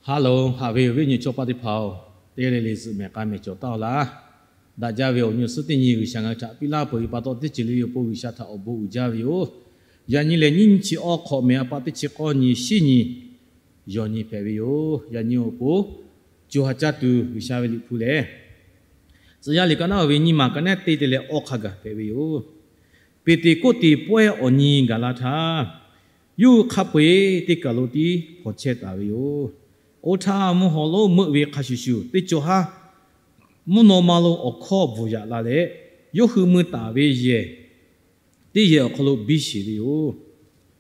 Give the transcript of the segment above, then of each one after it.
Hello, haꞈ ve awˬ viˉ awˬ nyi chaw paˆ teˇ hpaˍ-oˬ, teˇ g'aˇ le le zuhꞈ mehˍ k'a mehˍ cawˬ taˍ-oˬ laˇ. Daꞈ jaˇ ve awˬ nyi awˬ suhˉ teˇ nyi G'uiˬsha ngaˬ hui htaꞈ piˇ laˇ peuˬ ve pa taw, teˇ ceuˬ le le awˬ pon G'uiˬsha htaꞈ awˬ bon uiˍ jaˇ ve yoˬ. Yaꞈ nyi lehˬ, nyiˇ nyi chi awˇ hk'awꞈ mehˍ a pa teˇ chi k'awˇ nyi shiˉ nyi yawˬ nyi hpehꞈ ve yoˬ. Yaꞈ nyi awˬ pon co ha caˇ tuˬ G'uiˬsha ve Liꞈ hpu lehˬ, Tcuh yaˇ liꞈ ka naˉ ve nyiˇ maˬ ka naˉ te te leh awˇ hk'a gaˬ hpehꞈ ve yoˬ. Peˍteˍkoˆteˍ pawehˇ awˬ nyi gaˬ la htaˇ, yawˇ hui hk'a peu-eˬ teˇ kaˬ lo tiˉ hpawnˬ chehˇ taˍ ve yoˬ. Oˇ htaˇ, mvuhˇ haw lonˉ meuˆ ve hk'a shuˍ shuˍ, teˇ cawˬ haˉ mvuhˇ naw ma lo awˬ hkawˇ bvuhˬ yaꞈ la leh, yawˇ hui mui taˍ ve yehˬ teˇ yehˬ awˬ hk'aw lo biˇ sheˍ ve yoˬ.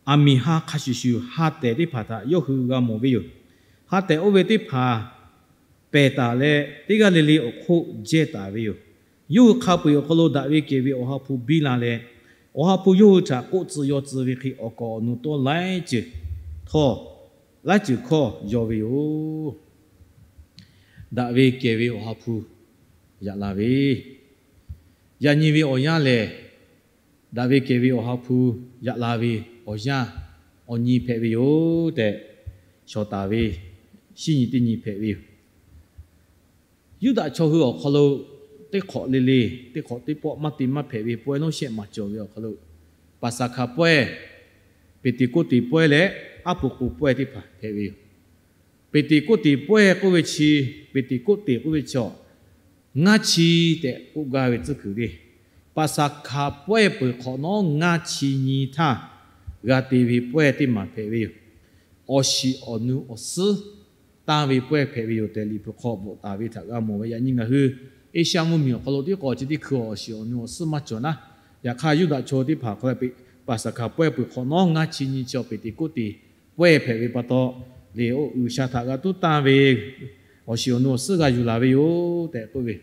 Aˬ miˍ ha hk'a shuˍ shuˍ ha tehˬ teˇ hpaˍ htaꞈ yawˇ hui g'a mawˬ ve yoˬ. Ha tehˬ oˇ ve teˇ hpaˍ pehˬ taˍ leh, teˇ g'aˇ le le awˬ hk'oˆ jehˇ taˍ ve yoˬ. Yawˇ hui hk'a peu-eˬ awˬ hk'aw lo daꞈ ve kehˬ ve Awˬ ha hpu biˇ la leh, Awˬ ha hpu yawˇ hui htaꞈ k'oˆ tcuh yaw tcuh ve hk'e, awˬ kaˍ awˬ nu tawˇ laiˉ ceuˬ htawˇ, laiˉ ceuˬ hkawˇ yaw ve yoˬ. Daꞈ ve kehˬ ve Awˬ ha hpu yaꞈ la ve, yaꞈ nyi ve awˬ yanˇ lehˬ, daꞈ ve kehˬ ve Awˬ ha hpu yaꞈ la ve awˬ yanˇ awˬ nyi hpehꞈ ve yoˬ tehꞈ, shawˍ taˍ ve shiˉ nyi teˇ nyi hpehꞈ ve yoˬ. Yuˇdaꞈ chaw hui awˬ hk'aw lo teˇ hk'awꞈ le le, teˇ hk'awꞈ teˇ pawˆ maˇ te maˇ hpehꞈ ve pawehˇ lonˉ shehˆ maˬ cawˬ ve awˬ hk'aw lo, Paˍsaˍhkaˍ pawehˇ, Peˍteˍkoˆteˍ pawehˇ leh Aˉ pu k'o pawehˇ teˇ hpaˍ hpehꞈ ve yoˬ. Peˍteˍkoˆteˍ pawehˇ k'oˆ ve chi, Peˍteˍkoˆteˍ k'oˆ ve chi, ngaˇ chi tehꞈ k'oˆ gaˇ ve tcuhˉ kuiˬ le. Paˍsaˍhkaˍ pawehˇ peuˬ hk'awꞈ nawˉ ngaˇ chi nyi htaˇ g'a te ve pawehˇ teˇ maˬ hpehꞈ ve yoˬ. Awˬ shiˍ awˬ nu awˬ suhˉ tanˇ ve pawehˇ hpehꞈ ve yoˬ tehꞈ, Liꞈ hpu hk'aw bvuhꞈ taˍ ve htaꞈ g'a mawˬ ve. Yaꞈ nyi ngaˬ hui Eˇshaˆ mvuhˇmiˬ awˬ hk'aw lo teˇ k'awꞈ chi teˇ hkui awˬ shiˍ awˬ nu awˬ suhˉ maˇ cawˬ naˉ, yaꞈ hk'aˇ Yuˇdaꞈ chaw teˇ hpaˍ hk'aw leh Paˍsaˍhkaˍ pawehˇ peuˬ hk'awꞈ nawˉ ngaˇ chi nyi chi awˬ Peˍteˍkoˆteˍ pawehˇ hpehꞈ ve pa taw, le o G'uiˬsha htaꞈ g'a tuˉ tanˇ ve awˬ shiˍ awˬ nu awˬ suhˉ g'a yuˬ laˬ ve yoˬ tehꞈ k'oˆ ve.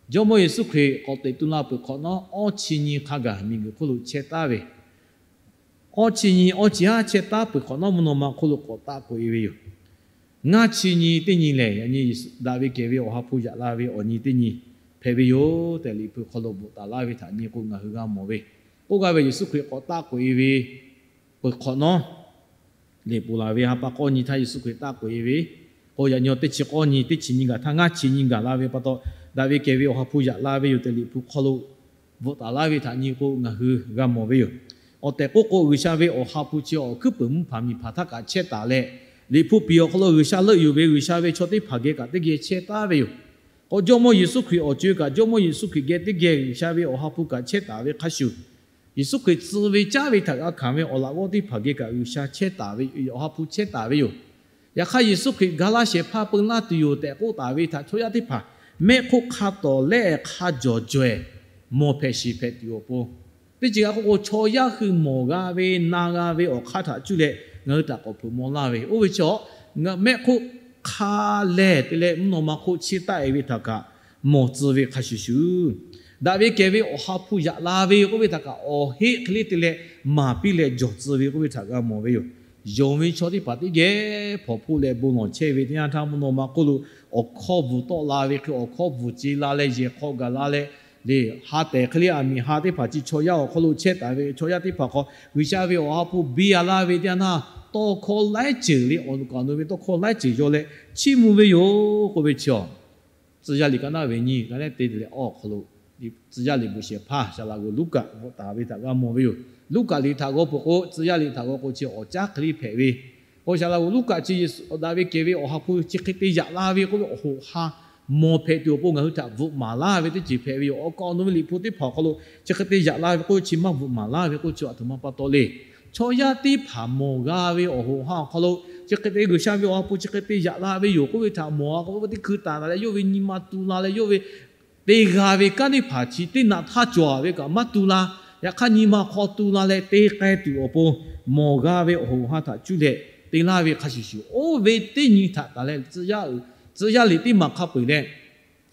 Jawˇmawˇ Yeˍsuˆ Hkriꞈ k'awꞈ teꞈ tu la peuˬ hk'awꞈ nawˉ, awˇ chi nyi hk'a gaˬ miˬguiˬ hk'oˆ lo chehˇ taˍ ve, awˇ chi nyi awˇ chi haˉ chehˇ taˍ peuˬ hk'awꞈ nawˉ, mvuhˇ naw ma hk'oˆ lo k'awꞈ taˆ k'oꞈ-e ve yoˬ. Ngaˇ chi nyi teˇ nyi lehˬ, yaꞈ nyi daꞈ ve kehˬ ve Awˬ ha hpu yaꞈ la ve awˬ nyi teˇ nyi hpehꞈ ve yoˬ tehꞈ, Liꞈ hpu hk'aw lo bvuhꞈ taˍ laˇ ve htaꞈ nyi k'o ngaˬ hui g'a mawˬ ve. K'oˆ gaˇ ve, Yeˍsuˆ Hkriꞈ k'awꞈ taˆ k'oꞈ-e ve peuˬ hk'awꞈ nawˉ, liꞈ ponˬ laˬ ve ha pa k'awˇ nyi htaˇ Yeˍsuˆ Hkriꞈ taˆ k'oꞈ-e ve k'o, yaꞈ nyi teˇ chi k'awˇ nyi, teˇ chi nyi gaˬ htaˇ ngaˇ chi nyi gaˬ la ve pa taw, daꞈ ve kehˬ ve Awˬ ha hpu yaꞈ la ve yoˬ tehꞈ, Liꞈ hpu hk'aw lo bvuhꞈ taˍ laˇ ve htaꞈ nyi k'o ngaˬ hui g'a mawˬ ve yoˬ. Awˬ tehˬ k'oˆ k'o, G'uiˬsha ve Awˬ ha hpu chi awˬ hkuiˉ peuˍ mvuhˇ hpaˍ miˬ hpaˍ htaˇ kaꞈ chehˇ taˍ leh, Liꞈ hpu piˍ awˬ hk'aw lo G'uiˬsha leuˆ yuˬ ve G'uiˬsha ve chaw teˇ hpaˍ geh kaꞈ teˇ geh chehˇ taˍ ve yoˬ. K'o Jawˇmawˇ Yeˍsuˆ Hkriꞈ awˬ co-e kaꞈ, Jawˇmawˇ Yeˍsuˆ Hkriꞈ geh teˇ geh G'uiˬsha ve Awˬ ha hpu kaꞈ chehˇ taˍ ve hk'a shuˍ, Yeˍsuˆ Hkriꞈ tcuh ve caˉ ve htaꞈ g'a hkanˍ ve awˬ laꞈ g'awˇ teˇ hpaˍ geh kaꞈ G'uiˬsha chehˇ taˍ ve, Awˬ ha hpu chehˇ taˍ ve yoˬ. Yaꞈ hk'aˇ, Yeˍsuˆ Hkriꞈ ga laˇ shehˍ hpaˇ peu laˇ tuˬ yoˬ tehꞈ k'oˆ taˍ ve htaꞈ chaw yaˇ teˇ hpaˍ mehˆ hk'oˆ hk'a tawˍ leh hk'a jawˬ jaweh mawˬ hpehꞈ shiˍ hpehꞈ tuˬ awˬ pon, teˇ ceuˬ g'a k'oˆ k'o, chaw yaˇ hui mawˬ g'a ve na g'a ve awˬ hk'aˇ htaꞈ cuˇ leh ngaˬ hui htaꞈ k'awꞈ hpeuꞈ maw laˇ ve, oˇ ve chi a, mehˆ hk'oˆ hk'a lehˬ te leh mvuhˇ naw ma hk'oˆ chiˇ taˆ-e ve htaꞈ kaꞈ mawˬ tcuh ve hk'a shuˍ shuˍ, daꞈ ve kehˬ ve Awˬ ha hpu yaꞈ la ve k'oˆ ve htaꞈ kaꞈ awˬ heˆ hk'e le te leh maˍ piˇ leh jawˬ tcuh ve k'oˆ ve htaꞈ g'a mawˬ ve yoˬ. Yonˍ ve chaw teˇ hpaˍ teˇ geh hpawnˬ hpoˆ leh bon lawˬ chehˇ ve teˇ yanˇ htaˇ, mvuhˇ naw ma hk'oˆ lo awˬ hkawˇ bvuhˬ tawˆ la ve hk'e, awˬ hkawˇ bvuhˬ ce la leh yehˬ hk'aw gaˬ la leh, le ha tehˬ hk'e le aˬ miˍ ha teˇ hpaˍ chi chaw yaˇ awˬ hk'aw lo chehˇ taˍ ve chaw yaˇ teˇ hpaˍ hk'aw, G'uiˬsha ve Awˬ ha hpu biˇ a laˇ ve teˇ yanˇ htaˇ, tawˇ hkawˇ laiˉ ceuˬ le, awˬ nu kaꞈ awˬ nu ve tawˇ hkawˇ laiˉ ceuˬ yaw leh chiˇ mvuh ve yoˬ k'oˆ ve chi a, Tcuh yaˇ liꞈ ka naˉ ve nyiˇ ka naˉ te te leh awˬ hk'aw lo, Tcuh yaˇ liꞈ bvuhꞈ shehˍ hpaˇ Saˍ laꞈ g'oˍ Luˉkaꞈ bvuhꞈ taˍ ve htaꞈ g'a mawˬ ve yoˬ. Luˉkaꞈ liꞈ htaꞈ g'aw peuˬ k'o, Tcuh yaˇ liꞈ htaꞈ g'aw k'o chi awˬ caˉ hk'e le hpehꞈ ve. K'o Saˍ laꞈ g'oˍ Luˉkaꞈ chi Yeˍsuˆ daꞈ ve kehˬ ve Awˬ ha hpu chi hk'e te yaꞈ la ve k'oˆ ve awˬ hoꞈ ha mawˬ hpehꞈ tuˬ awˬ pon ngaˬ hui htaꞈ bvuhꞈ maˍ laˇ ve teˇ ceuˬ hpehꞈ ve yoˬ. Awˬ kaˍ awˬ nu ve liꞈ hpu teˇ hpaˍ awˬ hk'aw lo chi hk'e te yaꞈ la ve k'oˆ chi maˇ bvuhꞈ maˍ laˇ ve k'oˆ chi a htoꞈ ma pa taw le. Chaw yaˇ teˇ hpaˍ mawˬ g'a ve awˬ hoꞈ ha awˬ hk'aw lo chi hk'e te G'uiˬsha ve Awˬ ha hpu chi hk'e te yaꞈ la ve yoˬ k'oˆ ve htaꞈ mawˬ g'a k'o, teˇ hkui taˍ taˍ leh yawˇ ve nyi ma tu la leh yawˇ ve te g'a ve kanˉ teˇ hpaˍ chi teˇ naꞈ htaˇ cawˬ ve kaꞈ maˇ tu la. Yaꞈ hk'aˇ nyi ma hk'aw tu la leh te k'ai tuˬ awˬ pon mawˬ g'a ve awˬ hoꞈ ha htaꞈ cuˇ leh te laˇ ve hk'a shuˍ shuˍ, oˇ ve teˇ nyi htaꞈ taˍ leh Tcuh yaˇ liꞈ teˇ maˬ hk'a peu-eˬ leh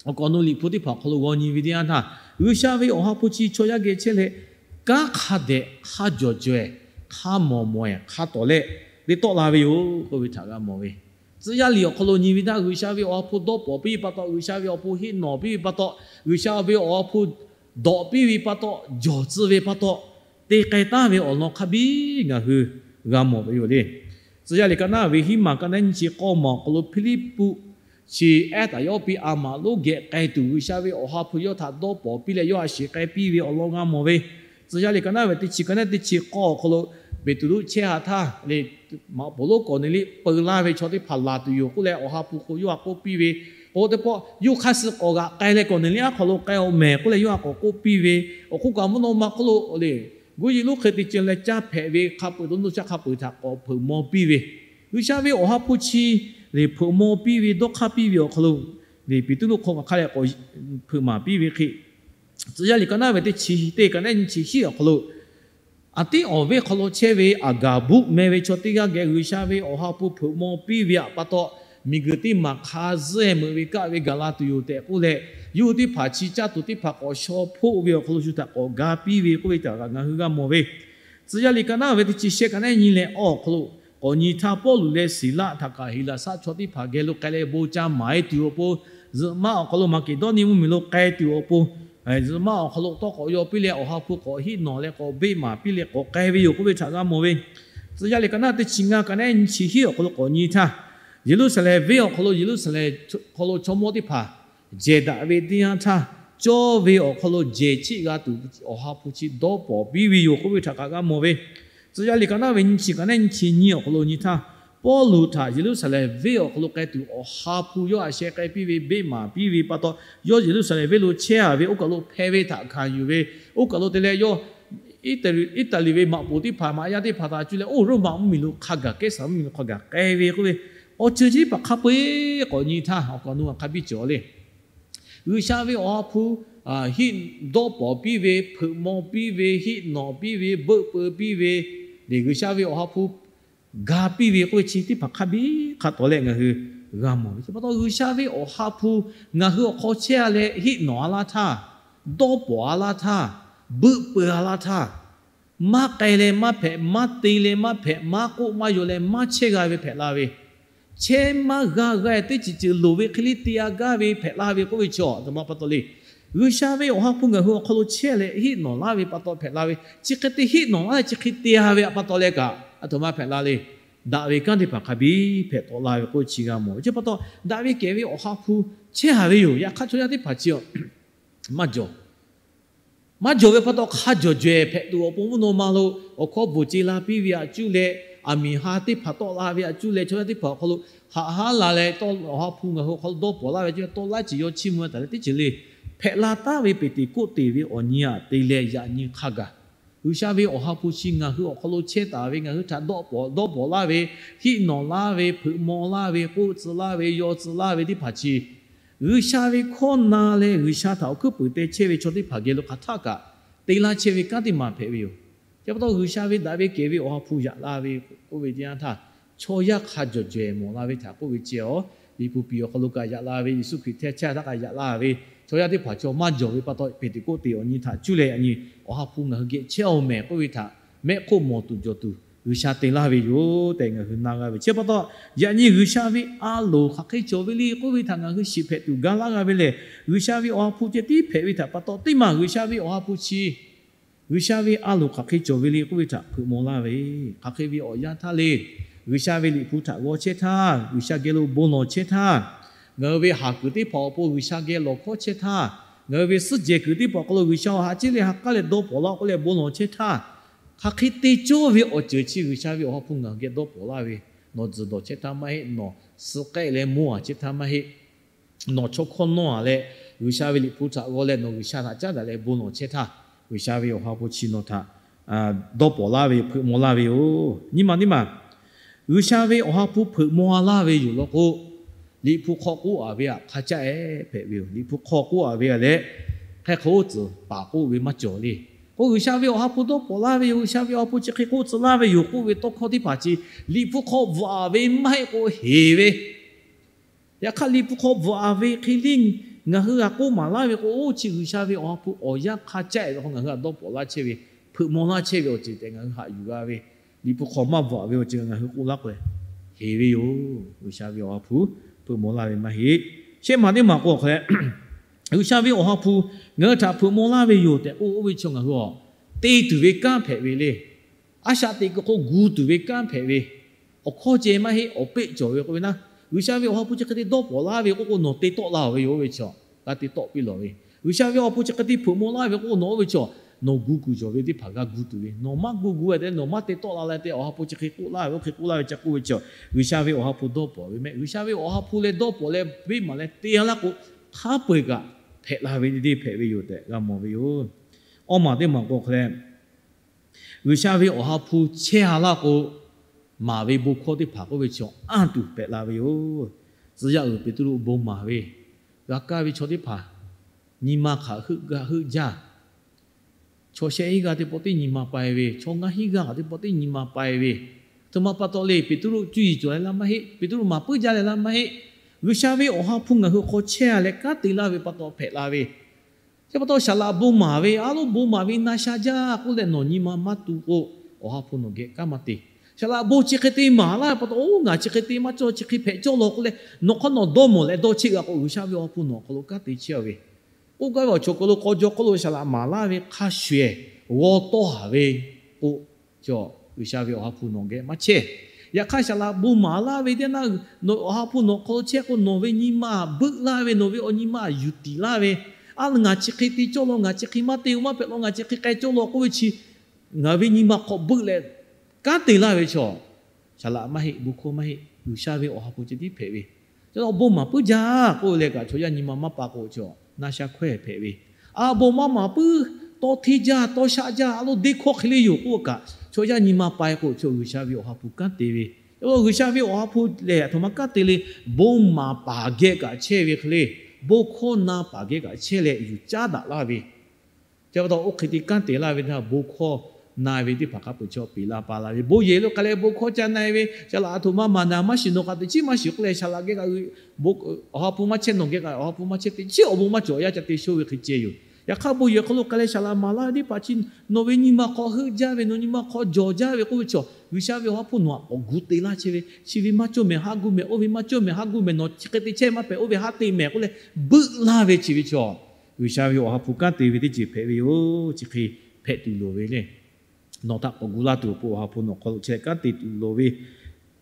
awˬ kaˍ awˬ nu liꞈ hpu teˇ hpaˍ awˬ hk'aw lo g'aw nyi ve teˇ yanˇ htaˇ, G'uiˬsha ve Awˬ ha hpu chi chaw yaˇ geh chehˇ leh, kanˉ hk'a dehꞈ hk'a jawˬ jaweh, hk'a mawˬ maweh, hk'a tawˍ leh te tawˆ la ve yoˬ k'oˆ ve htaꞈ g'a mawˬ ve. Tcuh yaˇ liꞈ awˬ hk'aw lo nyi ve htaˇ, G'uiˬsha ve Awˬ ha hpu dawˇ pawˍ piˇ ve pa taw, G'uiˬsha ve Awˬ ha hpu heˆ nawˬ piˇ ve pa taw, G'uiˬsha ve Awˬ ha hpu dawꞈ piˇ ve pa taw, jawˬ tcuh ve pa taw, te k'ai taˍ ve awˬ lawn hk'a biˇ ngaˬ hui g'a mawˬ ve yoˬ le. Tcuh yaˇ liꞈ ka naˉ ve hiˉ maˬ ka naˉ nyiˇ chi k'awˇ maˬ awˬ hk'aw lo Hpiˇliˇpuˆ chi ehˉ taˍ yawˇ piˇ a maꞈ lonˉ geh k'ai tuˬ G'uiˬsha ve Awˬ ha hpu yawˇ htaꞈ dawˇ pawnˍ piˇ leh yawˇ a shiˍ k'ai piˇ ve awˬ lawn g'a mawˬ ve. Tcuh yaˇ liꞈ ka naˉ ve teˇ chi ka naˉ teˇ chi k'awˇ awˬ hk'aw lo Peˍtruˆ chehˇ ha htaˇ le, maꞈ poˍ lonˉ Kawˍneˍliˆ peu laˇ ve chaw teˇ hpaˍ laˬ tuˬ yoˬ k'oˆ leh Awˬ ha hpu k'o yawˇ htaꞈ k'oˆ piˇ ve, k'o teˇ pawˆ yawˇ hk'aˇ suh k'awꞈ g'aꞈ k'ai leh Kawˍneˍliˆ aˉ hk'aw lo k'ai awˬ mehˍ k'oˆ leh yawˇ htaꞈ k'awꞈ k'oˆ piˇ ve, awˬ hk'oˆ kaꞈ mvuhˇ naw ma hk'oˆ lo le, guˇ yiˍ lonˉ hk'e te ceh leh caˇ hpehꞈ ve hk'a peu-eˬ to nuˇ shaˆ hk'a peu-eˬ htaꞈ k'awꞈ hpeuꞈ maw piˇ ve, G'uiˬsha ve Awˬ ha hpu chi le hpeuꞈ maw piˇ ve dawˇ hk'aˇ piˇ ve awˬ hk'aw lo le Peˍtruˆ hk'aw kaꞈ hk'a leh k'awꞈ hpeuꞈ maˍ piˇ ve hk'e, tcuh yaˇ liꞈ ka naˉ ve teˇ chi teˇ ka naˉ nyiˇ chi hiˉ awˬ hk'aw lo Aˍtiˉawˬ venˇ hk'aw lo chehˇ ve Aˍgaˍbuˆ meh ve chaw teˇ g'aˇ geh G'uiˬsha ve Awˬ ha hpu hpeuꞈ maw piˇ ve pa taw, miˬguiˬ teˇ maˬ hk'a zuhˇ meuꞈ ve kaˆ ve gaˬ la tuˬ yoˬ tehꞈ k'oˆ leh, yawˇ hui teˇ hpaˍ chi caˇ tuˬ teˇ hpaˍ k'awꞈ shaw hpoˆ ve awˬ hk'aw lo shu htaꞈ k'awꞈ ga piˇ ve k'oˆ ve htaꞈ kaꞈ ngaˬ hui g'a mawˬ ve. Tcuh yaˇ liꞈ ka naˉ ve teˇ chi shehˆ ka naˉ nyiˇ leh awˬ hk'aw lo k'awꞈ nyi htaˇ, Pawˇluꞈ leh Siˍlaˆ htaꞈ kaꞈ Heˍlaˍsaˆ chaw teˇ hpaˍ geh lo k'ai leh bon ca maˍ-e tuˬ awˬ pon, zuhꞈ maˆ awˬ hk'aw lo Maˍkeˍdawˇniˆ mvuhˇmiˬ lo k'ai tuˬ awˬ pon, zuhꞈ maˆ awˬ hk'aw lo tawˇ k'awꞈ yaw piˇ leh Awˬ ha hpu k'awꞈ hiˆ nawꞈ leh k'awꞈ beˆ maˍ piˇ leh k'awꞈ k'ai ve yoˬ k'oˆ ve htaꞈ g'a mawˬ ve. Tcuh yaˇ liꞈ ka naˉ teˇ chi ngaˇ ka naˉ nyiˇ chi hiˉ awˬ hk'aw lo k'awꞈ nyi htaˇ, Yeˍruˆsaˍlehnˍ venˇ awˬ hk'aw lo Yeˍruˆsaˍlehnˍ hk'aw lo chaw mawˇ teˇ hpaˍ jehˬ daꞈ ve teˇ yanˇ htaˇ, cawˇ ve awˬ hk'aw lo jehˬ cheˆ g'a tuˬ Awˬ ha hpu chi dawˇ pawnˍ piˇ ve yoˬ k'oˆ ve htaꞈ kaꞈ g'a mawˬ ve. Tcuh yaˇ liꞈ ka naˉ ve nyiˇ chi ka naˉ nyiˇ chi nyiˇ awˬ hk'aw lo nyi htaˇ, Pawˇluꞈ htaꞈ Yeˍruˆsaˍlehnˍ venˇ awˬ hk'aw lo k'ai tuˬ Awˬ ha hpu yawˇ a sheh k'ai piˇ ve beˆ maˍ piˇ ve pa taw, yawˇ Yeˍruˆsaˍlehnˍ venˇ lo chehˇ a ve oˇ kaˬ lo hpeh ve htaꞈ hkanˍ yuˬ ve, oˇ kaˬ lo te leh yawˇ Iˉtaˍliˍ ve maꞈ poˍ teˇ hpaˍ maꞈ yaˇ teˇ hpaˍ htaꞈ cuˇ leh oˇ Roˉmaꞈ mvuhˇmiˬ lo hk'a gaˬ, Kehˉsaˍ mvuhˇmiˬ lo hk'a gaˬ k'ai ve k'oˆ ve, awˬ ceuˬ chi teˇ hpaˍ hk'a peu-eˬ k'awꞈ nyi htaˇ awˬ kaˬ nu hk'a biˇ cawˬ le. G'uiˬsha ve Awˬ ha hpu hiˆ dawˇ pawnˍ piˇ ve, hpeuꞈ maw piˇ ve, hiˆ nawꞈ piˇ ve, beuˆ peu piˇ ve, le G'uiˬsha ve Awˬ ha hpu ga piˇ ve k'oˆ ve chi teˇ hpaˍ hk'a biˇ hk'a tawˍ leh ngaˬ hui g'a mawˬ ve. Chi pa taw G'uiˬsha ve Awˬ ha hpu ngaˬ hui awˬ hk'aw chehˇ a leh hiˆ nawꞈ a laˇ htaˇ, dawˇ pawnˍ a laˇ htaˇ, beuˆ peu a laˇ htaˇ, maˇ k'ai leh maˇ hpehꞈ, maˇ te leh maˇ hpehꞈ, maˇ k'oˆ maˇ yaw leh maˇ chehˇ g'a ve hpehꞈ la ve, chehˇ maˇ g'a g'a teˇ ceuˬ ceuˬ loˍ ve hk'e le te a gaˇ ve hpehꞈ la ve k'oˆ ve chi a htoꞈ ma pa taw le. G'uiˬsha ve Awˬ ha hpu ngaˬ hui awˬ hk'aw lo chehˇ leh hiˆ nawꞈ laˇ ve pa taw hpehꞈ la ve, chi hk'e te hiˆ nawꞈ laˇ leh chi hk'e te a ve pa taw leh kaꞈ a htoꞈ ma hpehꞈ la le. Daꞈ ve kanˉ teˇ hpaˍ hk'a biˇ hpehꞈ tawˆ la ve k'oˆ chi g'a mawˬ ve. Chi pa taw daꞈ ve kehˬ ve Awˬ ha hpu chehˇ a ve yoˬ. Yaꞈ hk'aˇ chaw yaˇ teˇ hpaˍ chi maˇ jawˬ maˇ jawˬ ve pa taw hk'a jawˬ jawehˬ hpehꞈ tuˬ awˬ pon mvuhˇ naw ma lo awˬ hkawˇ bvuhˬ ce la piˇ ve aꞈ cuˇ leh, aˬ miˍ ha teˇ hpaˍ tawˆ la ve aꞈ cuˇ leh, chaw yaˇ teˇ hpaˍ awˬ hk'aw lo haꞈ haˉ la leh tawˇ Awˬ ha hpu ngaˬ hui awˬ hk'aw lo dawˇ pawnˍ laˇ ve cuˇ tawˆ laiˉ ceuˬ yaw chiˇ mvuh taˍ leh teˇ ceuˬ le hpehꞈ la taˉ ve Peˍteˍkoˆteˍ ve awˬ nyi aꞈ te leh yaꞈ nyi hk'a gaˬ G'uiˬsha ve Awˬ ha hpu chi ngaˬ hui awˬ hk'aw lo chehˇ taˍ ve, ngaˬ hui htaꞈ dawˇ pawnˍ dawˇ pawnˍ laˇ ve, hiˆ nawꞈ laˇ ve, hpeuꞈ maw laˇ ve, k'oˆ tcuh laˇ ve, yaw tcuh laˇ ve teˇ hpaˍ chi G'uiˬsha ve hkawˇ na leh G'uiˬsha htaꞈ awˬ hkuiˉ puiˍ te chehˇ ve chaw teˇ hpaˍ geh lo hk'aˬ htaˆ kaꞈ te laˇ chehˇ ve kanˉ teˇ maˬ hpehꞈ ve yoˬ. Chi pa taw G'uiˬsha ve daꞈ ve kehˬ ve Awˬ ha hpu yaꞈ la ve k'oˆ ve teˇ yanˇ htaˇ, chaw yaˇ hk'a jawˬ jawehˬ mawˬ la ve htaꞈ k'oˆ ve ceh a, Liꞈ hpu piˍ awˬ hk'aw lo kaꞈ yaꞈ la ve, Yeˍsuˆ Hkriꞈ hteˇ chehˇ htaˇ kaꞈ yaꞈ la ve, chaw yaˇ teˇ hpaˍ chaw maˇ jawˬ ve pa taw Peˍteˍkoˆteˍ awˬ nyi htaꞈ cuˇ leh yaꞈ nyi Awˬ ha hpu ngaˬ hui geh chehˇ-oˬ mehˍ k'oˆ ve htaꞈ mehˆ hk'oˆ mawˬ tuˬ jawˬ tuˬ G'uiˬsha te laˇ ve yoˬ tehꞈ ngaˬ hui na g'a ve. Chi pa taw, yaꞈ nyi G'uiˬsha ve a loˍ hk'aˬ hk'e cawˬ ve le k'oˆ ve htaꞈ ngaˬ hui shiˍ hpehꞈ tuˬ ga laˇ g'a ve lehˬ, G'uiˬsha ve Awˬ ha hpu ceh tiˉ hpehꞈ ve htaꞈ pa taw teˇ maˬ G'uiˬsha ve Awˬ ha hpu chi G'uiˬsha ve a loˍ hk'aˬ hk'e cawˬ ve le k'oˆ ve htaꞈ hpeuꞈ maw laˇ ve, hk'aˬ hk'e ve awˬ yanˇ htaˇ le, G'uiˬsha ve Liꞈ hpu htaꞈ g'aw chehˇ htaˇ, G'uiˬsha geh lo bon lawˬ chehˇ htaˇ, ngaˬ hui ve haˍ kuiˬ teˇ hpaˍ awˬ pon G'uiˬsha geh lawˬ hkawˉ chehˇ htaˇ, ngaˬ hui ve suhˉ jehˬ kuiˬ teˇ hpaˍ awˬ hk'aw lo G'uiˬsha awˬ ha ceˉ leh ha k'aˉ leh dawˇ pawnˍ laˇ k'oˆ leh bon lawˬ chehˇ htaˇ, hk'aˬ hk'e te cawˇ ve awˬ ceuˬ chi G'uiˬsha ve Awˬ ha hpu ngaˬ hui geh dawˇ pawnˍ laˇ ve, nawˬ tzuhˬ dawˬ chehˇ htaˇ maˇ heˆ, nawˬ suh k'ehˆ leh mawˇ a chehˇ htaˇ maˇ heˆ, nawˬ chaw hkawˇ nawˇ a leh G'uiˬsha ve Liꞈ hpu htaꞈ g'aw leh nawˬ G'uiˬsha htaꞈ caˉ daꞈ leh bon lawˬ chehˇ htaˇ, G'uiˬsha ve Awˬ ha hpu chi nawˬ htaꞈ dawˇ pawnˍ laˇ ve yoˬ, hpeuꞈ maw laˇ ve yoˬ. Nyi ma teˇ maˬ, G'uiˬsha ve Awˬ ha hpu hpeuꞈ maw laˇ ve yoˬ law k'o, Liꞈ hpu hk'aw k'oˆ a ve htaꞈ hk'a caˆ ehˉ hpehꞈ ve yoˬ. Liꞈ hpu hk'aw k'oˆ a ve a leh, hk'e hk'e oˇ tcuhˍ paˍ k'oˆ ve maˇ cawˬ le. K'o G'uiˬsha ve Awˬ ha hpu dawˇ pawnˍ laˇ ve yoˬ, G'uiˬsha ve Awˬ ha hpu chi hk'e k'oˆ tcuh laˇ ve yoˬ k'oˆ ve tawˇ hkawˇ teˇ hpaˍ chi Liꞈ hpu hk'aw bvuhꞈ a ve maˇ heˆ k'o heˍ ve Yaꞈ hk'aˇ Liꞈ hpu hk'aw bvuhꞈ a ve hk'e le, ngaˬ hui g'a k'oˆ maˍ laˇ ve k'o, oˇ chi G'uiˬsha ve Awˬ ha hpu awˬ yanˇ hk'a caˆ ehˉ ve hk'aw ngaˬ hui htaꞈ dawˇ pawnˍ laˇ chehˇ ve, hpeuꞈ maw laˇ chehˇ ve awˬ ceuˬ tehꞈ ngaˬ hui haꞈ yuˬ g'a ve, Liꞈ hpu hk'aw maˇ bvuhꞈ a ve awˬ ceuˬ ngaˬ hui k'oˆ laˇ k'o leh, heˍ ve yoˬ. G'uiˬsha ve Awˬ ha hpu hpeuꞈ maw laˇ ve maˇ heˆ. Shehˆ maˬ teˇ maˬ k'o hk'a leh, G'uiˬsha ve Awˬ ha hpu ngaˬ hui htaꞈ hpeuꞈ maw laˇ ve yoˬ tehꞈ k'oˆ oˇ ve chaw ngaˬ hui a te tuˬ ve kanˉ hpehꞈ ve le. A shaꞈ teꞈ kuiˬ hk'aw gu tuˬ ve kanˉ hpehꞈ ve, Awˬ hkawˇ ceh maˇ heˆ, awˬ peˆ cawˬ ve k'oˆ ve naˆ, G'uiˬsha ve Awˬ ha hpu chi hk'e te dawˇ pawˍ laˇ ve k'oˆ k'o, nawˬ te tawˆ la ve yoˬ oˇ ve chaw. G'a te tawˆ piˇ lawˬ ve, G'uiˬsha ve Awˬ ha hpu chi hk'e te hpeuꞈ maw laˇ ve k'oˆ k'o, nawˬ oˇ ve chaw, nawˬ gu kuiˬ cawˬ ve teˇ hpaˍ g'a gu tuˬ ve, nawˬ maˇ gu gu ve te, nawˬ maˇ te tawˆ la leh te, Awˬ ha hpu chi hk'e k'oˆ laˇ ve, oˇ hk'e k'oˆ laˇ ve ca k'oˆ ve chaw, G'uiˬsha ve Awˬ ha hpu dawˇ pawˍ ve mehˆ. G'uiˬsha ve Awˬ ha hpu leh dawˇ pawˍ leh beˆ maˍ leh te-a laˇ k'o, hk'a peu-eˬ kaꞈ hpehꞈ la ve teˇ deˇ hpehꞈ ve yoˬ tehꞈ g'a mawˬ ve yoˬ. Awˇ maˬ teˇ maˬ k'o hk'e leh, G'uiˬsha ve Awˬ ha hpu chehˇ-a laˇ k'o, maˍ ve bon hkawˇ teˇ hpaˍ k'oˆ ve chaw anˇ tuˬ hpehꞈ la ve yoˬ. Tcuh yaˇ uiˍ Peˍtruˆ bon maˍ ve, g'a kaˇ ve chaw teˇ hpaˍ nyi ma hk'aˬ heuˆ gaˇ heuˆ jaˇ. Chaw shehˆ hinˉ g'aˇ teˇ pawˆ teˇ nyi ma pai ve, chaw ngaˇ hinˉ g'aˇ teˇ pawˆ teˇ nyi ma pai ve, aˬ htoꞈ ma pa taw le, Peˍtruˆ cuˇ yiˍ cawˬ leh laˇ maˇ heˆ, Peˍtruˆ maˍ puiˉ jaˇ leh laˇ maˇ heˆ. G'uiˬsha ve Awˬ ha hpu ngaˬ hui hk'aw chehˇ-a leh kanˉ te laˇ ve pa taw hpehꞈ la ve, chi pa taw saˍ laꞈ bon maˍ ve, a loˉ bon maˍ ve na sha jaˇ k'oˆ leh nawˬ nyi ma maˇ tu k'o, Awˬ ha hpu nawˬ geh kanˉ maˇ te. Saˍ laꞈ bon chi hk'e te maˍ laˇ ve pa taw, oˇ ngaˬ chi hk'e te maˇ cawˇ, chi hk'e hpehꞈ cawˇ law k'oˆ leh, nawˬ hk'aˇ nawˬ dawˇ mawˬ leh dawˇ cheˆ g'a k'o, G'uiˬsha ve Awˬ ha hpu nawˬ awˬ hk'aw lo kanˉ te chehˇ-a ve, k'oˆ gaˇ ve awˬ chawˬ kaˬ lo k'aw jaw hk'oˆ lo saˍ laꞈ maˍ laˇ ve hk'a shuˍ-ehˍ g'aw tawˇ haˍ ve k'o, G'uiˬsha ve Awˬ ha hpu nawˬ geh maˇ chehˇ. Yaꞈ hk'aˇ, saˍ laꞈ bon maˍ laˇ ve teˇ naˆ, Awˬ ha hpu nawˬ hk'aw lo chehˇ k'o, nawˬ ve nyi ma beuˆ laˇ ve, nawˬ ve awˬ nyi ma yuˬ tiˍ laˇ ve, a, ngaˬ chi hk'e te cawˇ law, ngaˬ chi hk'e maˇ te-o, maˇ hpehꞈ law, ngaˬ chi hk'e k'ai cawˇ law k'oˆ ve chi, ngaˬ ve nyi ma hk'aw beuˆ leh kanˉ te laˇ ve chaw, saˍ laꞈ maˇ heˆ, bon hkawˇ maˇ heˆ, G'uiˬsha ve Awˬ ha hpu ceh tiˉ hpehꞈ ve. Chaw bon maˍ puiˉ jaˇ k'oˆ leh kaꞈ, chaw yaˇ nyi ma maˇ pa k'o, chaw na sha hkawehˇ hpehꞈ ve. A, bon maˇ maˍ puiˉ, tawˇ hteˇ jaˇ, tawˇ shaˆ jaˇ, a loˉ deˇ hkawˇ hk'e le yoˬ k'oˆ kaꞈ, chaw yaˇ nyi ma pai k'o, chaw G'uiˬsha ve Awˬ ha hpu kanˉ te ve. G'uiˬsha ve Awˬ ha hpu lehˬ, aˬ htoꞈ ma kanˉ te le, bon maˍ paˍ geh kaꞈ chehˇ ve hk'e le, bon hkawˇ na paˍ geh kaꞈ chehˇ leh yuˬ caˉ daꞈ laˇ ve. Chi pa taw oˇ hk'e te kanˉ te laˇ ve htaˇ, bon hkawˇ na ve teˇ hpaˍ hk'a peu-eˬ chaw peꞈ la pa la ve, bon yehˬ lo k'ai leh bon hkawˇ ca na-e ve, saˍ laꞈ aˬ htoꞈ ma maˍ naˍ maˇ shiˍ, nawˬ kaꞈ teꞈ chiˉ maˇ shiˍ k'oˆ leh, saˍ laꞈ geh kaꞈ Awˬ ha hpu maˇ chehˇ, nawˬ geh kaꞈ Awˬ ha hpu maˇ chehˇ, teꞈ chiˉ awˬ bon maˇ cawˬ, yaˇ ca te shoˇ ve hk'e ceh yoˬ. Yaꞈ hk'aˇ, bon yehˬ hk'aw lo k'ai leh saˍ laꞈ maˍ laˇ ve teˇ hpaˍ chi, nawˬ ve nyi ma hk'aw heuˆ jaˇ ve, nawˬ nyi ma hk'aw jawˬ jaˇ ve k'oˆ ve chaw, G'uiˬsha ve Awˬ ha hpu nawˬ htaꞈ k'awꞈ gu te laˇ chehˇ ve, chi ve maˇ cawˇ mehˍ haˉ gu mehˍ, oˇ ve maˇ cawˇ mehˍ haˉ gu mehˍ, nawˬ chi hk'e te chehˇ maˇ hpehꞈ, oˇ ve haˉ te mehˍ k'oˆ leh, beuˆ laˇ ve chi ve chaw, G'uiˬsha ve Awˬ ha hpu kanˉ te ve teˇ ceuˬ hpehꞈ ve yoˬ. Chi hk'e hpehꞈ tuˬ loˍ ve le. Nawˬ htaꞈ k'awꞈ gu laˇ tuˬ awˬ pon Awˬ ha hpu nawˬ hk'aw lo chehˇ kanˉ te tuˬ loˍ ve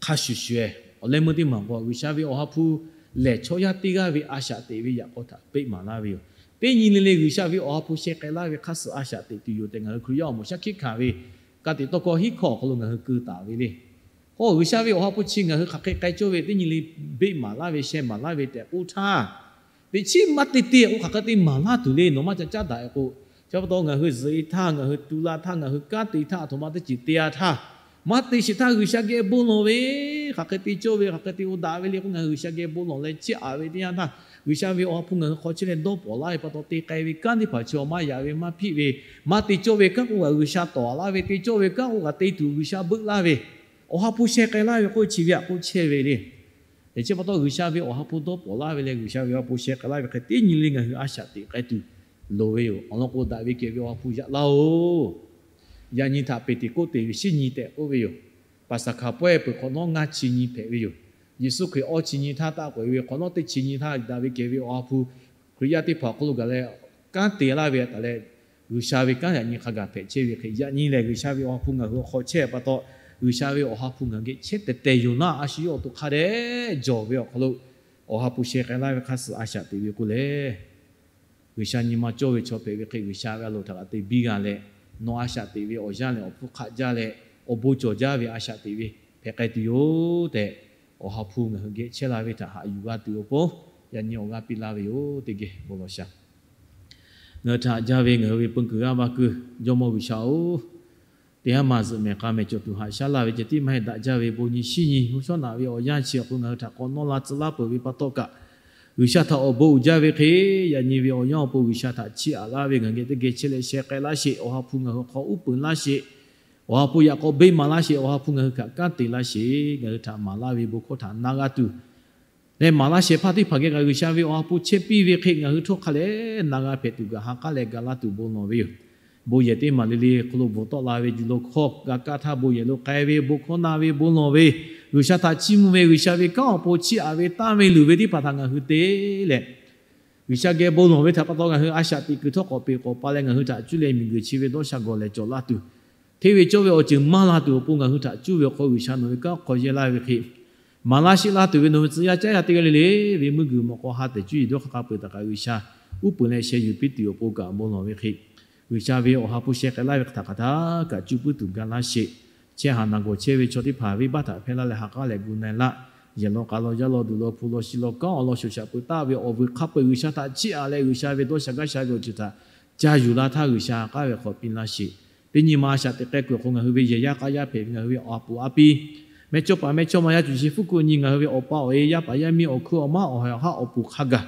hk'a shuˍ shuˍ-ehˍ, awˬ leh meuˇ teˇ maˬ k'o, G'uiˬsha ve Awˬ ha hpu lehˬ, chaw yaˇ teˇ g'aˇ ve a shaꞈ teꞈ ve yaꞈ k'aw htaꞈ peˆ maˍ laˇ ve yoˬ. Teˇ nyi le le G'uiˬsha ve Awˬ ha hpu sheh k'ai laˇ ve hk'a suh a shaꞈ teꞈ tuˬ yoˬ tehꞈ, ngaˬ hui Hkriꞈ yaˇ awˬ moˍ shaˉ hkiˆ hkanˍ ve ka tiꞈ tawˇ hkawˇ hiˉ hkawˇ awˬ hk'aw lo ngaˬ hui keu taˍ ve le. K'o, G'uiˬsha ve Awˬ ha hpu chi ngaˬ hui hk'aˬ hk'e k'ai cawˇ ve, teˇ nyi le beˆ maˍ laˇ ve, sheh maˍ laˇ ve tehꞈ k'oˆ htaˇ, teꞈ chiˉ maˇ te te k'o, hk'aˬ hk'e te maˍ laˇ tuˬ le, nawˬ maˇ ca caˉ daꞈ-e k'o, chi pa taw ngaˬ hui zuhꞈ-e htaˇ, ngaˬ hui tu la htaˇ, ngaˬ hui kanˉ te htaˇ, aˬ htoꞈ ma teˇ ceuˬ te-a htaˇ, maˇ te sheˍ htaˇ G'uiˬsha geh bon lawˬ ve, hk'aˬ hk'e te cawˇ ve, hk'aˬ hk'e te-o daꞈ ve le k'oˆ, ngaˬ hui G'uiˬsha geh bon lawˬ leh chiˇ aꞈ ve teˇ yanˇ htaˇ, G'uiˬsha ve Awˬ ha hpu ngaˬ hui hk'aw chehˇ leh dawˇ pawˍ laˇ ve pa taw, te k'ai ve kanˉ teˇ hpaˍ chi awˬ maˇ yaꞈ ve maˇ hpiˆ ve, maˇ te cawˇ ve kanˉ k'oˆ kaꞈ G'uiˬsha tawˍ laˇ ve, te cawˇ ve kanˉ k'oˆ kaꞈ te tuˬ G'uiˬsha beuˆ laˇ ve, Awˬ ha hpu sheh k'ai laˇ ve k'oˆ chi ve htaꞈ k'oˆ chehˇ ve le. Chi pa taw G'uiˬsha ve Awˬ ha hpu dawˇ pawˍ laˇ ve leh, G'uiˬsha ve Awˬ ha hpu sheh k'ai laˇ ve hk'e teˇ nyi le ngaˬ hui a shaꞈ teꞈ k'ai tuˬ loˍ ve yoˬ. Awˬ lawn k'o, daꞈ ve kehˬ ve Awˬ ha hpu yaꞈ laˇ-oˬ. Yaꞈ nyi htaꞈ Peˍteˍkoˆteˍ ve shinˉ nyi tehꞈ k'oˆ ve yoˬ. Paˍsaˍhkaˍ pawehˇ peuˬ hk'awꞈ nawˉ ngaˇ chi nyi hpehꞈ ve yoˬ. Yeˍsuˆ Hkriꞈ awˇ chi nyi htaˇ taˆ k'oꞈ-e ve hk'awꞈ nawˉ teˇ chi nyi htaˇ, daꞈ ve kehˬ ve Awˬ ha hpu Hkriꞈ yaˇ teˇ hpaˍ awˬ hk'aw lo gaˬ leh kanˉ te laˇ ve htaꞈ leh, G'uiˬsha ve kanˉ yaꞈ nyi hk'a gaˬ hpehꞈ chehˇ ve hk'e, yaꞈ nyi lehˬ G'uiˬsha ve Awˬ ha hpu ngaˬ hui awˬ hk'aw chehˇ pa taw, G'uiˬsha ve Awˬ ha hpu ngaˬ hui geh chehˇ tehˬ tehˬ yoˬ naˉ, a shu yawˇ awˬ to hk'a dehꞈ jawˬ ve awˬ hk'aw lo Awˬ ha hpu sheh k'ai laˇ ve hk'a suh a shaꞈ teꞈ ve k'o lehˬ, G'uiˬsha nyi ma cawˇ ve chaw hpehꞈ ve hk'e, G'uiˬsha ve a loˍ htaꞈ kaꞈ te biˇ g'a leh, nawˬ a shaꞈ teꞈ ve awˬ yanˇ lehˬ, awˬ hpfuhˇ hk'aˆ jaˇ leh, awˬ bon cawˬ jaˇ ve a shaꞈ teꞈ ve hpehꞈ k'ai tuˬ yoˬ tehꞈ, Awˬ ha hpu ngaˬ hui geh chehˇ la ve htaꞈ haꞈ yuˬ g'a tuˬ awˬ pon, yaꞈ nyi awˬ g'aˇ piˇ laˇ ve yoˬ. Teˇ geh bon lawˬ shaˍ. Ngaˬ hui htaꞈ haꞈ jaˇ ve ngaˬ hui ve peu kuiˬ g'aˇ va kuiˬ, Jawˇmawˇ G'uiˬsha-oˬ, teˇ haˉ ma zuhꞈ mehˍ k'a mehˍ cawˬ tuˬ haꞈ shaˉ laˇ ve ceh tiˉ maˇ heˆ, daꞈ jaˇ ve bon nyi shinˉ nyi mvuhˇ shawˉ naꞈ ve awˬ yanˇ chi awˬ hk'aw lo ngaˬ hui htaꞈ k'awꞈ nawˇ la tcuh laˇ peuˬ ve pa taw kaꞈ, G'uiˬsha htaꞈ awˬ bon uiˍ jaˇ ve hk'e, yaꞈ nyi ve awˬ yanˇ awˬ pon G'uiˬsha htaꞈ chiˇ aꞈ laˇ ve ngaˬ hui geh teˇ geh chehˇ leh sheh k'ai laˇ sheˍ. Awˬ ha hpu ngaˬ hui hk'aw uˉ peunˍ laˇ sheˍ. Awˬ ha hpu yaꞈ k'aw beˆ maˍ laˇ sheˍ. Awˬ ha hpu ngaˬ hui htaꞈ kanˉ te laˇ sheˍ. Ngaˬ hui htaꞈ maˍ laˇ ve bon hkawˇ htaꞈ na g'a tuˬ leh maˍ laˇ shehˍ hpaˇ teˇ hpaˍ geh kaꞈ G'uiˬsha ve Awˬ ha hpu chehˇ piˇ ve hk'e, ngaˬ hui htawˇ hk'a lehˬ na g'a hpehꞈ tuˬ gaˬ ha k'aˉ leh ga laˇ tuˬ bon lawˬ ve yoˬ. Bon yehˬ teˇ maˬ le le hk'aw lo bvuhꞈ tawˆ la ve, yuˬ lo hkawˇ g'a kaˇ htaˇ bon yehˬ lo k'ai ve, bon hkawˇ na ve, bon lawˬ ve, G'uiˬsha htaꞈ chiˇ mvuh ve, G'uiˬsha ve kanˉ awˬ pon chiˇ aꞈ ve, tanˇ ve luˬ ve teˇ hpaˍ htaꞈ ngaˬ hui te leh, G'uiˬsha geh bon lawˬ ve htaꞈ pa taw ngaˬ hui a shaꞈ teꞈ kuiˬ htawˇ k'awꞈ peꞈ k'awꞈ pa leh ngaˬ hui htaꞈ cuˇ leh miˬguiˬ chi ve dawˇ sha gawˬ lehˬ cawˬ laˇ tuˬ, hteˇ ve cawˇ ve awˬ ceuˬ maˇ la tuˬ awˬ pon ngaˬ hui htaꞈ cuˇ ve awˬ hk'aw G'uiˬsha nawˬ ve kanˉ hk'aw yehˇ laˇ ve hk'e, maˍ laˇ sheˆ laˇ tuˬ ve nawˬ ve tcuh yaˇ caˉ yaˇ teˇ g'aˇ le le ve mvuhˇ guiˬ mawꞈ k'aw ha tehˬ cuˇ yiˍ dawˇ hk'a peu-eˬ htaꞈ kaꞈ G'uiˬsha uˉ peunˍ leh sheh yuˬ piˇ tuˬ awˬ pon kaꞈ bon lawˬ ve hk'e, G'uiˬsha ve awˬ ha hpu sheh k'ai laˇ ve hk'aˬ htaꞈ hk'aˬ htaˇ kaꞈ cuˇ puiˉ tuˬ ga laˇ sheˍ. Chehˇ haˍ naˬ gawˬ chehˇ ve chaw teˇ hpaˍ venˇbaˆ htaꞈ hpehˇ laˇ leh ha k'aˉ leh gu na-e laˇ. Yehˬ law k'a law yaˇ law duˬ law hpu law shi law kanˉ awˬ lawn shoˍ shaꞈ peuˬ taˍ ve awˬ vuiˬ hk'a peu-eˬ G'uiˬsha htaꞈ chiˇ aꞈ leh G'uiˬsha ve dawˇ sha gaˇ sha ve awˬ ceuˬ htaꞈ ca yuˬ la htaˇ G'uiˬsha k'aˉ ve hk'aw piˇ laˇ sheˍ. Teˇ nyi ma a shaꞈ teꞈ k'ai kuiˬ awˬ hk'aw ngaˬ hui ve yehˬ yaˇ k'a yaˇ hpehꞈ ve ngaˬ hui ve awˬ ha hpu a piˇ, mehˇ chawˇ paˍ mehˇ chawˇ ma yaˇ cuˬ shi fuˉ kuˆ nyi ngaˬ hui ve awˬ pa awˬ e yaˇ paˍ yaˇ miˇ awˬ hkuiˉ awˬ maˉ awˬ ha awˬ haˉ awˬ puˍ hk'a gaˬ,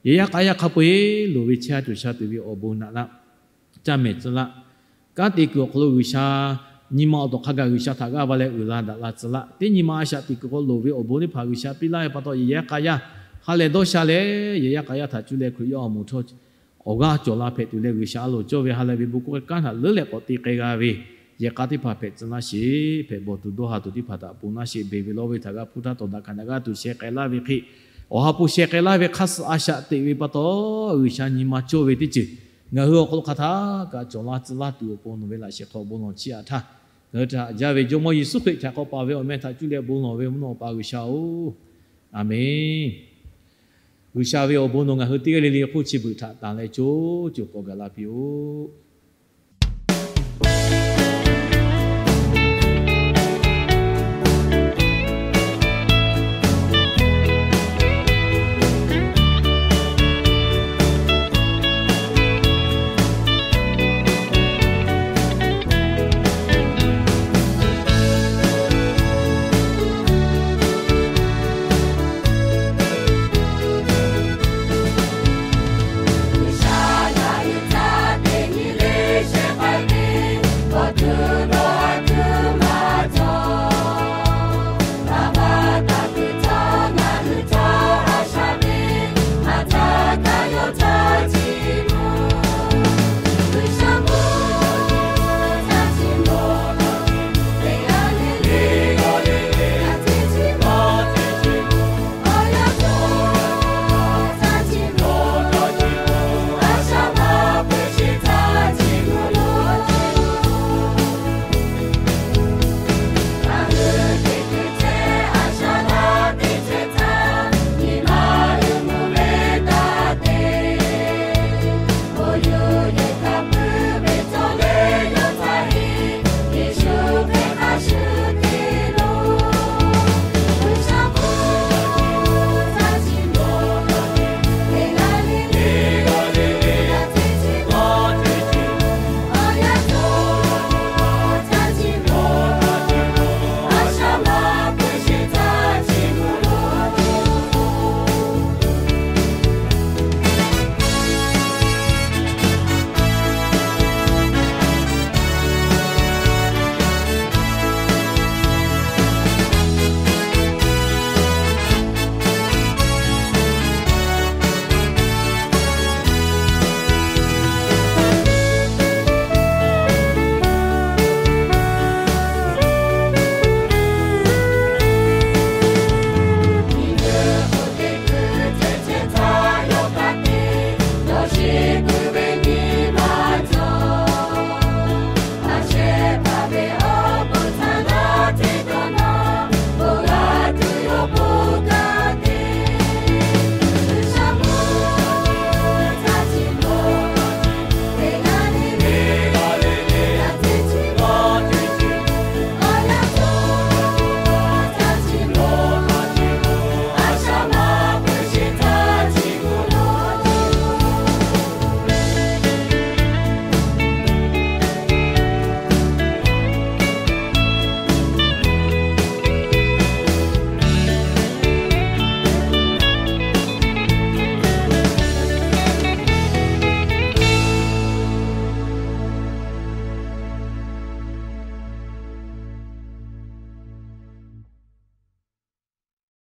yehˬ yaˇ k'a yaˇ hk'a peu-eˬ loˍ ve chehˇ tuˬ sha tuˬ ve awˬ bon naꞈ laˇ. Caˇ mehˍ tcuh laˇ. Kanˉ te kuiˬ awˬ hk'aw lo G'uiˬsha nyi ma awˬ tawˬ hk'a gaˬ G'uiˬsha htaꞈ g'aˇ va leh uiˍ la daꞈ la tcuh laˇ. Teˇ nyi ma a shaꞈ teꞈ kuiˬ hk'aw loˍ ve awˬ bon teˇ hpaˍ G'uiˬsha piˇ laˇ ve pa taw, yehˬ yaˇ k'a yaˇ ha leh dawˇ sha leh, yehˬ yaˇ k'a yaˇ htaꞈ cuˇ leh Hkriꞈ yaˇ awˬ moˍ htawˇ awˬ g'aˇ cawˬ la hpehꞈ tuˬ leh, G'uiˬsha a loˍ cawˇ ve ha leh ve bon hkawˇ kanˉ htaꞈ leuˉ leh k'awꞈ te k'ai g'a ve yehˬ k'a teˇ hpaˍ hpehꞈ tcuh laˇ sheˍ. Hpehꞈ bawˬ tuˬ dawˇ ha tuˬ teˇ hpaˍ htaꞈ ponˬ laˇ sheˍ. Beˬ ve lawˇ ve htaꞈ g'a hpuˇ htaˇ tawˍ daꞈ hkanˍ daꞈ g'aˇ tuˬ sheh k'ai laˇ ve hk'e, awˬ ha hpu sheh k'ai laˇ ve hk'a suh a shaꞈ teꞈ ve pa taw, G'uiˬsha nyi ma cawˇ ve teˇ ceuˬ ngaˬ hui awˬ hk'aw lo hk'aˬ htaˇ kaꞈ cawˬ la tcuh laˇ tuˬ awˬ pon nawˬ ve laꞈ shehˍ hk'aw bon lawˬ chiˇ aꞈ htaˇ, ngaˬ hui htaꞈ haꞈ jaˇ ve Jawˇmawˇ Yeˍsuˆ Hkriꞈ htaꞈ k'awꞈ paˍ ve awˬ meh htaꞈ cuˇ leh bon lawˬ ve mvuhˇ naw Awˬ pa G'uiˬsha-oˬ, Aˍmenˍ. G'uiˬsha ve awˬ bon nawˬ ngaˬ hui teˇ g'aˇ le le hk'oˆ chi beuꞈ htaꞈ tanˬ leh co co k'awꞈ gaˬ la piˇ-oˆ.